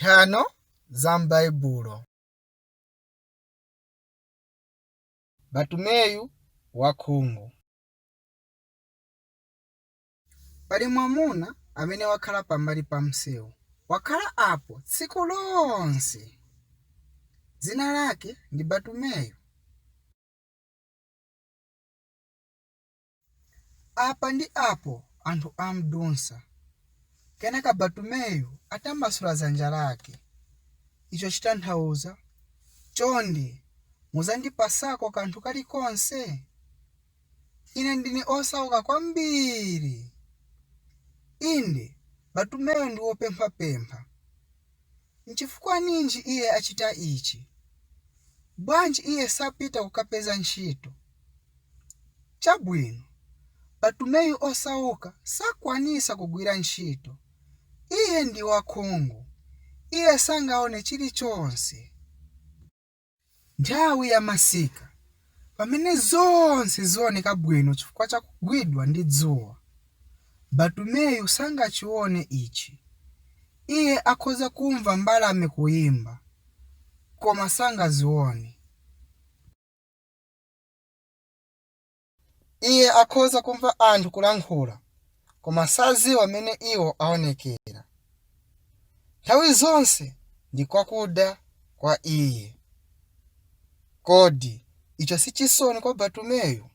Nthano za m'Baibulo. Batumeyu wakhungu. Pali mwamuna amene wakhala pambali pa msewu. Wakhala apo tsiku lonse. Dzina lake ndi Batumeyu. Apa ndi apo anthu amdunsa. Kenaka Bartumeyu atambasula dzanja lake. Icho chitanthauza, Chonde muzandipasako kanthu kalikonse? Ine ndine osauka kwambiri. Inde, Bartumeyu ndi wopemphapempha. Nchifukwa ninji iye achita ichi? Bwanji iye sapita kukapeza ntchito? Chabwino, Bartumeyu osauka sakwanisa kugwira ntchito. Iye ndi wakhungu. Iye sangaone chilichonse. Nthawi ya masika, pamene zonse zioneka bwino chifukwa cha kugwidwa ndi dzuwa, Bartumeyu sangachione ichi. Iye akhoza kumva mbalame kuimba, koma sangazione. Iye akhoza kumva anthu kulankhula, koma sadziwa mmene iwo aonekera. Nthawi zonse ndi kwakuda kwa iye. Kodi icho si chisoni kwa Bartumeyu?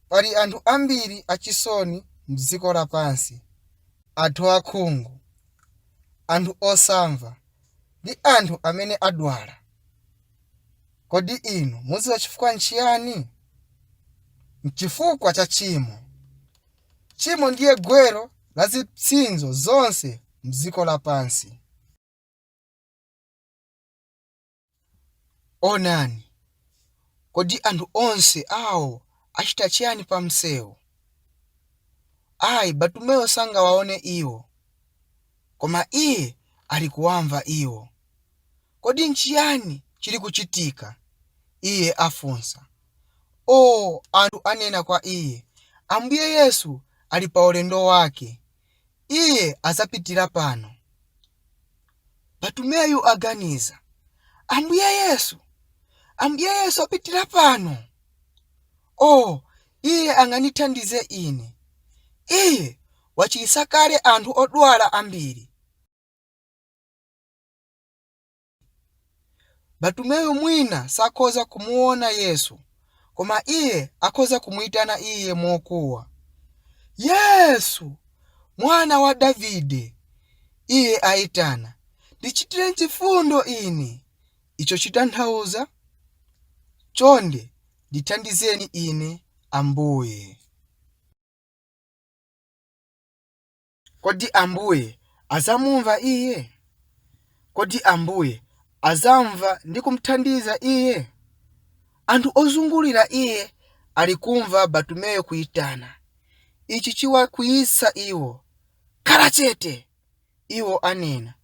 Pali anthu ambiri achisoni m'dziko lapansi, anthu akhungu, anthu osamva, ndi anthu amene adwala. Kodi inu mudziwa chifukwa nchiyani? Nchifukwa cha chimo. Chimo ndiye gwero la zipsinjo zonse mdziko lapansi. Onani, kodi anthu onse awo achita chiyani pa msewu? Ayi, Bartumeyo sangawaone iwo, koma iye ali kuwamva iwo. Kodi nchiyani chiri kuchitika? iye afunsa. O, anthu anena kwa iye, Ambuye Yesu ali pa ulendo wake. Iye adzapitira pano. Bartumeyu aganiza, Ambuye Yesu! Ambuye Yesu apitira pano! O, Iye angandithandize ine. Iye wachiritsa kale anthu odwala ambiri. Bartumeyu mwina sakhoza kumuwona Yesu, koma iye akhoza kumuitana Iye mokuwa. Yesu, Mwana wa Davide, iye aitana, ndichitireni chifundo ine! Icho chitanthauza, Chonde ndithandizeni ine, Ambuye. Kodi Ambuye adzamumva iye? Kodi Ambuye adzamva ndi kumthandiza iye? Anthu ozungulira iye ali kumva Bartumeyo kuitana. Ichi chiwakwiyitsa iwo. Khala chete! Iwo anena.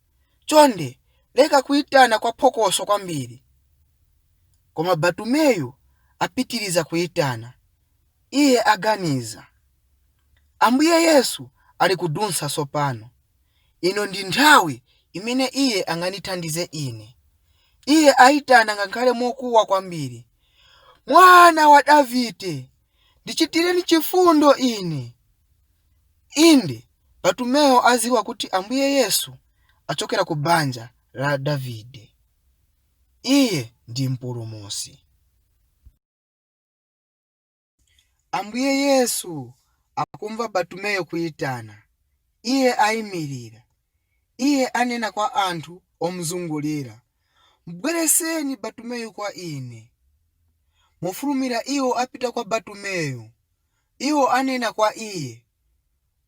Chonde leka kuitana kwa phokoso kwambiri. Koma Bartumeyu apitiriza kuitana. Iye aganiza, Ambuye Yesu ali kudutsa tsopano. Ino ndi nthawi imene Iye angandithandize ine. Iye aitana ngakhale mokuwa kwambiri, Mwana wa Davide, ndichitireni chifundo ine! Inde, Bartumeyo adziwa kuti Ambuye Yesu achokera ku banja la Davide. Iye ndi Mpulumutsi. Ambuye Yesu akumva Bartumeyo kuitana. Iye aimirira. Iye anena kwa anthu omzungulira, Mbweretseni Bartumeyu kwa ine. Mofulumira iwo apita kwa Bartumeyu. Iwo anena kwa iye,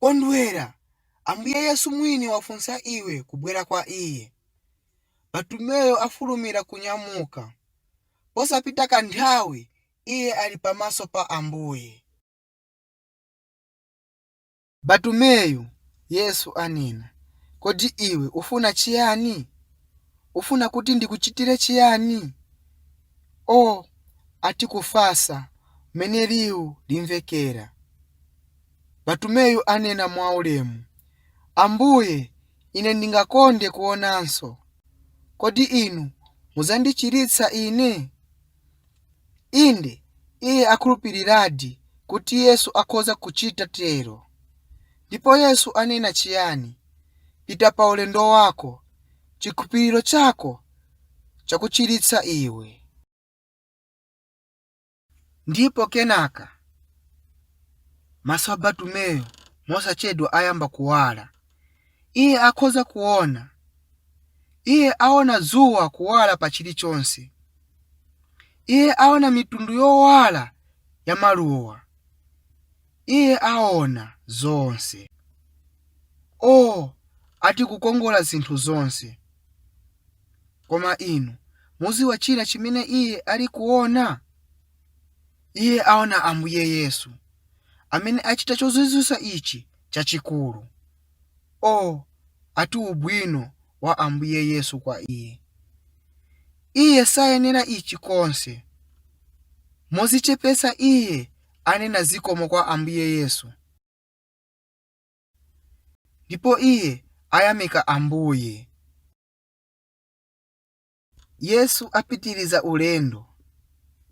Kondwera, Ambuye Yesu mwini wafunsa iwe kubwera kwa iye. Bartumeyo afulumira kunyamuka. Posapita kanthawi iye ali pamaso pa Ambuye. Bartumeyu, Yesu anena, kodi iwe ufuna chiyani? Ufuna kuti ndikuchitire chiyani? O, ati kufatsa mmene liwu limvekera. Bartumeyu anena mwaulemu, Ambuye, Ine ndingakonde kuonanso. Kodi inu mudzandichiritsa ine? Inde, iye akhulupiriradi kuti Yesu akhoza kuchita tero. Ndipo Yesu anena chiyani? Pita pa ulendo wako, chikhulupiriro chako chakuchiritsa iwe. Ndipo kenaka maso a Bartumeyo mosachedwa ayamba kuwala. Iye akhoza kuona. Iye aona dzuwa kuwala pa chilichonse. Iye aona mitundu yowala ya maluwa. Iye aona zonse. O, ati kukongola zinthu zonse! Koma inu mudziwa china chimene iye ali kuona? Iye aona Ambuye Yesu, amene achita chozizwitsa ichi chachikulu. O, ati ubwino wa Ambuye Yesu kwa iye! Iye sayenera ichi konse. Modzichepetsa iye anena zikomo kwa Ambuye Yesu. Ndipo iye ayamika Ambuye. Yesu apitiriza ulendo,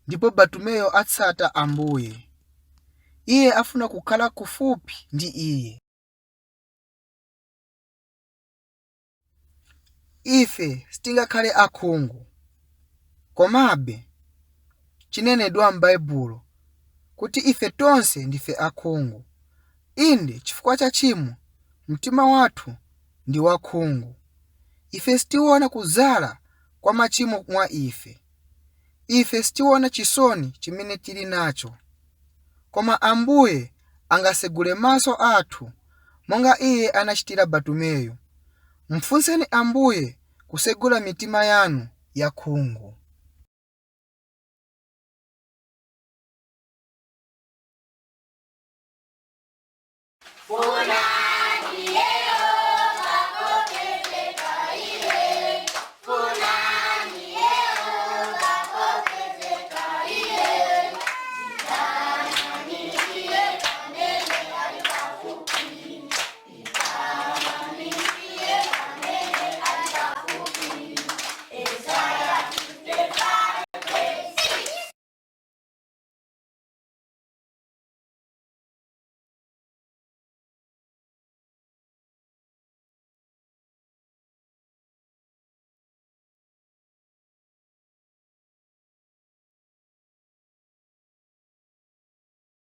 ndipo Bartumeyo atsata Ambuye. Iye afuna kukhala kufupi ndi Iye. Ife sitingakhale akhungu. Komabe, chinenedwa m'Baibulo kuti ife tonse ndife akhungu. Inde, chifukwa cha tchimo, mtima wathu ndi wakhungu. Ife sitiona kudzala kwa machimo mwa ife. Ife sitiona chisoni chimene tili nacho. Koma Ambuye angatsegule maso athu monga Iye anachitira Bartumeyo. Mfunseni Ambuye kutsegula mitima yanu yakhungu. Funa.